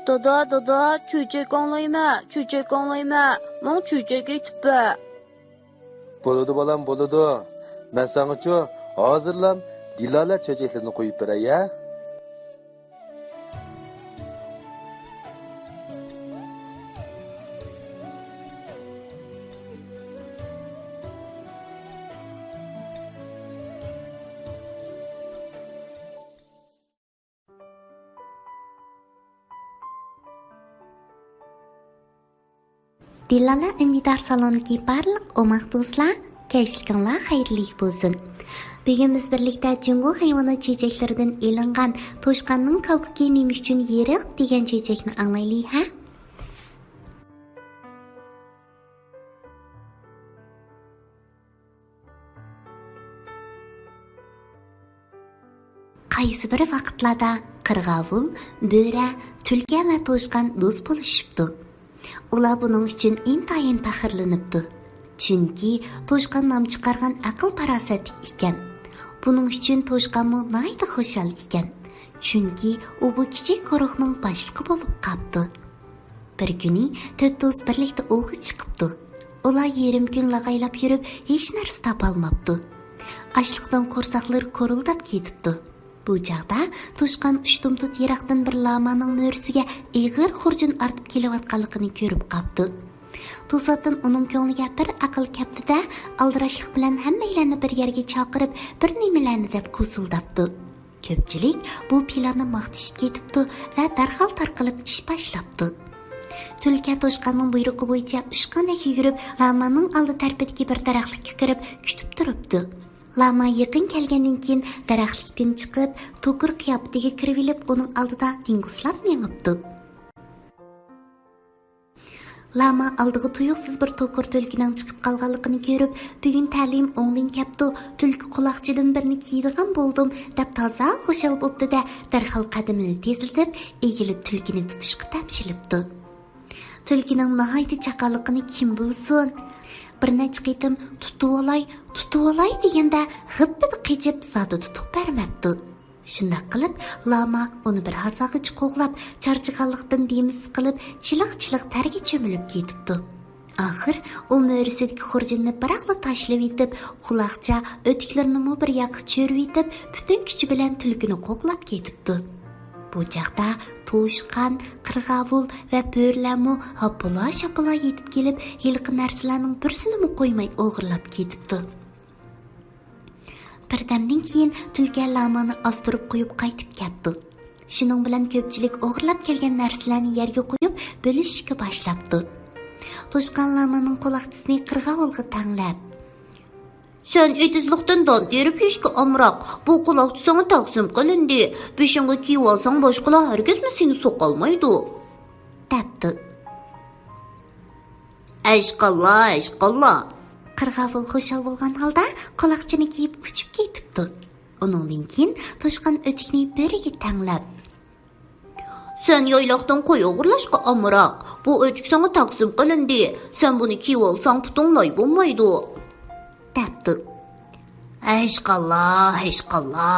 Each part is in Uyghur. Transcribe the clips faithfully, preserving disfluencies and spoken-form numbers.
دادا، دادا، چۆچەك ئاڭلايمەن، چۆچەك ئاڭلايمەن، ماڭا چۆچەك ئېيتىپ بەر. بولىدۇ بالام، بولىدۇ. مەن ساڭىچۇ ھازىرلا دىلالە چۆچەكلىرىنى قويۇپ بېرەي ھە. دىلالە ئۈندىدار سالونىدىكى بارلىق ئوماق دوستلار، كەچلىكىڭلار خەيرلىك بولسۇن. بۈگۈن بىز بىرلىكتە جۇڭگو ھايۋانات چۆچەكلىرىدىن ئېلىنغان توشقاننىڭ كالپۇكى نېمە ئۈچۈن يېرىق دېگەن چۆچەكنى ئاڭلايلى ھە؟ قايسى بىر ۋاقىتلاردا قىرغاۋۇل، بۆرە، تۈلكە ۋە توشقان دوست بولۇشۇپتۇ. ئۇلار بۇنىڭ ئۈچۈن ئىنتايىن پەخىرلىنىپتۇ. چۈنكى توشقان نام چىقارغان ئەقىل-پاراسەتلىك ئىكەن. بۇنىڭ ئۈچۈن توشقانمۇ ناھايىتى خۇشال ئىكەن. چۈنكى ئۇ بۇ كىچىك گۇرۇھنىڭ باشلىقى بولۇپ قاپتۇ. بىر كۈنى تۆت دوست بىرلىكتە ئوۋغا چىقىپتۇ. ئۇلار يېرىم كۈن لاغايلاپ يۈرۈپ، ھېچ نەرسە تاپالماپتۇ. ئاچلىقتىن قورساقلىرى كورۇلداپ كېتىپتۇ. بۇ چاغدا توشقان ئۇشتۇمتۇت يىراقتىن بىر لامانىڭ مۈرىسىگە ئېغىر خۇرجۇن ئارتىپ كېلىۋاتقانلىقىنى كۆرۈپ قاپتۇ. توساتتىن ئۇنىڭ كۆڭلىگە بىر ئەقىل كەپتۇ-دە، ئالدىراشلىق بىلەن ھەممەيلەننى بىر يەرگە چاقىرىپ، بىر نېمىلەرنى دەپ كوسۇلداپتۇ. كۆپچىلىك بۇ پىلاننى ماختىشىپ كېتىپتۇ ۋە دەرھال تارقىلىپ ئىش باشلاپتۇ. تۈلكە توشقاننىڭ بۇيرۇقى بويىچە ئۇچقاندەك يۈگۈرۈپ، لامانىڭ ئالدى تەرىپىدىكى بىر دەرەخلىككە كىرىپ كۈتۈپ تۇرۇپتۇ. لاما يېقىن كەلگەندىن كېيىن، دەرەخلىكتىن چىقىپ، توكۇر قىياپىتىگە كىرىۋېلىپ، ئۇنىڭ ئالدىدا دىڭگۇسلاپ مېڭىپتۇ. لاما ئالدىغا تۇيۇقسىز بىر توكۇر تۈلكىنىڭ چىقىپ قالغانلىقىنى كۆرۈپ، بۈگۈن تەلىيىم ئوڭدىن كەپتۇ، تۈلكە قۇلاقچىدىن بىرنى كىيىدىغان بولدۇم، دەپ تازا خۇشال بوپتۇ-دە، دەرھال قەدىمىنى تېزلىتىپ، ئېگىلىپ تۈلكىنى تۇتۇشقا تەمشىلىپتۇ. تۈلكىنىڭ ناھايىتى چاققانلىقىنى كىم بىلسۇن؟ بىر نەچچە قېتىم «تۇتۇۋالاي، تۇتۇۋالاي» دېگەندە، غىپپىدە قېچىپ، زادى تۇتۇپ بەرمەپتۇ. شۇنداق قىلىپ، لاما ئۇنى بىر ھازاغىچە قوغلاپ، چارچىغانلىقتىن دېمىسى قىلىپ، چىلىق-چىلىق تەرگە چۆمۈلۈپ كېتىپتۇ. ئاخىر ئۇ مۈرىسىدىكى خۇرجۇننى بىراقلا تاشلىۋېتىپ، قۇلاقچا، ئۆتۈكلىرىنىمۇ بىر ياققا چۆرۈۋېتىپ، پۈتۈن كۈچى بىلەن تۈلكىنى قوغلاپ كېتىپتۇ. بۇ چاغدا توشقان، قىرغاۋۇل ۋە بۆرىلەرمۇ ھاپىلا-شاپىلا يېتىپ كېلىپ، ھېلىقى نەرسىلەرنىڭ بىرسىنىمۇ قويماي ئوغرىلاپ كېتىپتۇ. بىردەمدىن كېيىن تۈلكە لامانى ئاستۇرۇپ قويۇپ قايتىپ كەپتۇ. شۇنىڭ بىلەن كۆپچىلىك ئوغرىلاپ كەلگەن نەرسىلەرنى يەرگە قويۇپ، بۆلۈشۈشكە باشلاپتۇ. توشقان لامانىڭ قۇلاقچىسىنى قىرغاۋۇلغا تەڭلەپ، سەن ئېتىزلىقتىن دان تېرىپ يېيىشكە ئامراق، بۇ قۇلاقچا ساڭا تەقسىم قىلىندى، بېشىڭغا كىيىۋالساڭ باشقىلار ھەرگىزمۇ سېنى سوقالمايدۇ، دەپتۇ. ھەشقاللا، ھەشقاللا! قىرغاۋۇل خۇشال بولغان ھالدا قۇلاقچىنى كىيىپ ئۇچۇپ كېتىپتۇ. ئۇنىڭدىن كېيىن توشقان ئۆتۈكنى بۆرىگە تەڭلەپ، سەن يايلاقتىن قوي ئوغرىلاشقا ئامراق، بۇ ئۆتۈك ساڭا تەقسىم قىلىندى، سەن بۇنى كىيىۋالساڭ پۇتۇڭ لاي بولمايدۇ، دەپتۇ. ھەشقاللا، ھەشقاللا!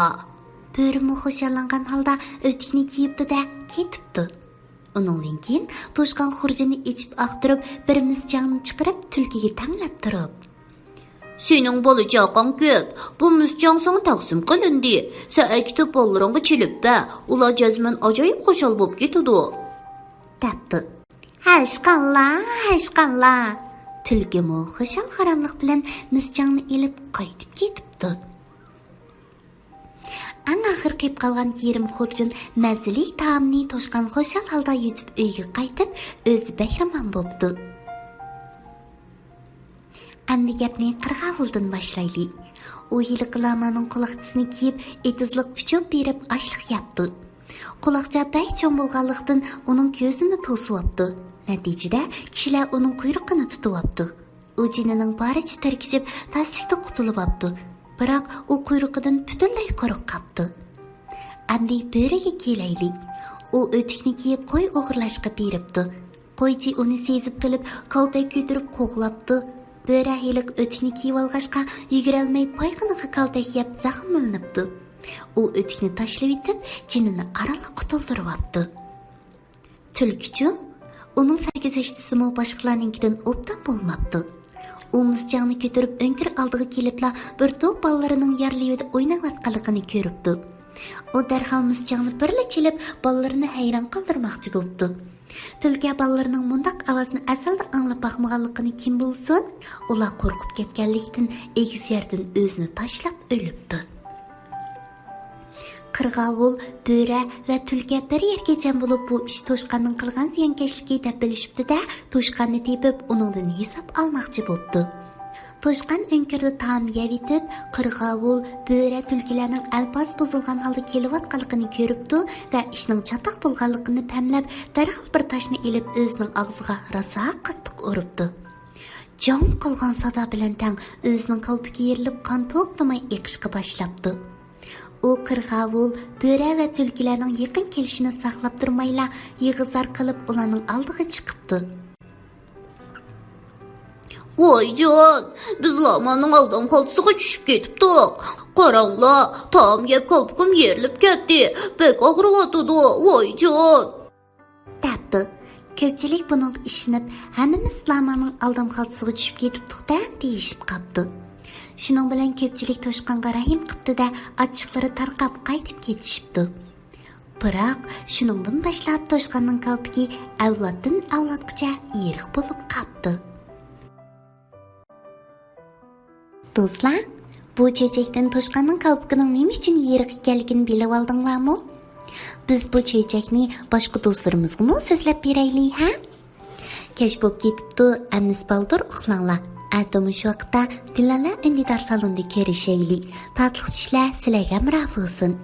بۆرىمۇ خۇشاللانغان ھالدا ئۆتۈكنى كىيىپتۇ-دە، كېتىپتۇ. ئۇنىڭدىن كېيىن توشقان خۇرجۇننى ئېچىپ ئاختۇرۇپ، بىر مىس چاڭنى چىقىرىپ، تۈلكىگە تەڭلەپ تۇرۇپ، سېنىڭ بالا-چاقاڭ كۆپ، بۇ مىس چاڭ ساڭا تەقسىم قىلىندى، سەن ئەكېتىپ بالىلىرىڭغا چېلىپ بەر، ئۇلار جەزمەن ئاجايىپ خۇشال بوپ كېتىدۇ، دەپتۇ. ھەشقاللا، ھەشقاللا! تۈلكىمۇ خۇشال-خۇراملىق بىلەن مىس چاڭنى ئېلىپ قايتىپ كېتىپتۇ. ئەڭ ئاخىرى قېلىپ قالغان يېرىم خۇرجۇن مەززىلىك تائامنى توشقان خۇشال ھالدا يۇتۇپ ئۆيىگە قايتىپ، ئۆزى بەھرىمەن بوپتۇ. ئەمدى گەپنى قىرغاۋۇلدىن باشلايلى. ئۇ ھېلىقى لامانىڭ قۇلاقچىسىنى كىيىپ، ئېتىزلىق ئۇچۇپ بېرىپ ئاشلىق يەپتۇ. قۇلاقچا بەك چوڭ بولغانلىقتىن، ئۇنىڭ كۆزىنى توسۇۋاپتۇ. نەتىجىدە، كىشىلەر ئۇنىڭ قۇيرۇقىنى تۇتۇۋاپتۇ. ئۇ جېنىنىڭ بارىچە تىركىشىپ، تەسلىكتە قۇتۇلۇۋاپتۇ. بىراق ئۇ قۇيرۇقىدىن پۈتۈنلەي قۇرۇق قاپتۇ. ئەمدى بۆرىگە كېلەيلى. ئۇ ئۆتۈكنى كىيىپ، قوي ئوغرىلاشقا بېرىپتۇ. قويچى ئۇنى سېزىپ قېلىپ، كالتەك كۆتۈرۈپ قوغلاپتۇ. بۆرە ھېلىقى ئۆتۈكنى كىيىۋالغاچقا، يۈگۈرەلمەي پايخانىغا كالتەك يەپ زەخىملىنىپتۇ. ئۇ ئۆتۈكنى تاشلىۋېتىپ، جېنىنى ئارانلا قۇتۇلدۇرۇۋاپتۇ. تۈلكىچۇ؟ ئۇنىڭ سەرگۈزەشتىسىمۇ باشقىلارنىڭكىدىن ئوبدان بولماپتۇ. ئۇ مىسجاڭنى كۆتۈرۈپ ئۆڭكۈر ئالدىغا كېلىپلا بىر توپ بالىلىرىنىڭ يار لېۋىدە ئويناۋاتقانلىقىنى كۆرۈپتۇ. ئۇ دەرھال مىسجاڭنى بىرلا چېلىپ، بالىلىرىنى ھەيران قالدۇرماقچى بوپتۇ. تۈلكە بالىلىرىنىڭ مۇنداق ئاۋازنى ئەزەلدە ئاڭلاپ باقمىغانلىقىنى كىم بىلسۇن، ئۇلار قورقۇپ كەتكەنلىكتىن ئېگىز يەردىن ئۆزىنى تاشلاپ ئۆلۈپتۇ. قىرغاۋۇل، بۆرە ۋە تۈلكە بىر يەرگە جەم بولۇپ، بۇ ئىش توشقاننىڭ قىلغان زىيانكەشلىكى دەپ بىلىشىپتۇ-دە، توشقاننى تېپىپ، ئۇنىڭدىن ھېساب ئالماقچى بوپتۇ. توشقان ئۆڭكۈردە تائام يەۋېتىپ، قىرغاۋۇل، بۆرە، تۈلكىلەرنىڭ ئەلپازى بۇزۇلغان ھالدا كېلىۋاتقانلىقىنى كۆرۈپتۇ ۋە ئىشنىڭ چاتاق بولغانلىقىنى پەملەپ، دەرھال بىر تاشنى ئېلىپ، ئۆزىنىڭ ئاغزىغا راسا قاتتىق ئۇرۇپتۇ. جان قىلغان سادا بىلەن تەڭ ئۆزىنىڭ كالپۇكى يېرىلىپ، قان توختىماي ئېقىشقا باشلاپتۇ. ئۇ قىرغاۋۇل، بۆرە ۋە تۈلكىلەرنىڭ يېقىن كېلىشىنى ساقلاپ تۇرمايلا، يىغا-زار قىلىپ ئۇلارنىڭ ئالدىغا چىقىپتۇ. ۋايجان، بىز لامانىڭ ئالدام خالتىسىغا چۈشۈپ كېتىپتۇق. قاراڭلار، تائام يەپ كالپۇكۇم يېرىلىپ كەتتى. بەك ئاغرىۋاتىدۇ، ۋايجان. دەپتۇ. كۆپچىلىك بۇنىڭغا ئىشىنىپ، ھەممىمىز لامانىڭ ئالدام خالتىسىغا چۈشۈپ كېتىپتۇق-دە، دېيىشىپ قاپتۇ. شۇنىڭ بىلەن كۆپچىلىك توشقانغا رەھىم قىپتۇ-دە، ئاچچىقلىرى تارقاپ قايتىپ كېتىشىپتۇ. بىراق، شۇنىڭدىن باشلاپ توشقاننىڭ كالپۇكى ئەۋلادتىن ئەۋلادقىچە يىرىق بولۇپ قاپتۇ. دوستلار، بۇ چۆچەكتىن توشقاننىڭ كالپۇكىنىڭ نېمە ئۈچۈن يىرىق ئىكەنلىكىنى بىلىۋالدىڭلارمۇ؟ بىز بۇ چۆچەكنى باشقا دوستلىرىمىزغىمۇ سۆزلەپ بېرەيلى، ھە؟ كەچ بوپ كېتىپتۇ، ئەمىسە بالدۇر ئۇخلاڭلار. ئەتە مۇشۇ ۋاقىتتا دىلالە ئۈندىدار سالونىدا كۆرۈشەيلى. تاتلىق چۈشلەر سىلەرگە ھەمراھ بولسۇن.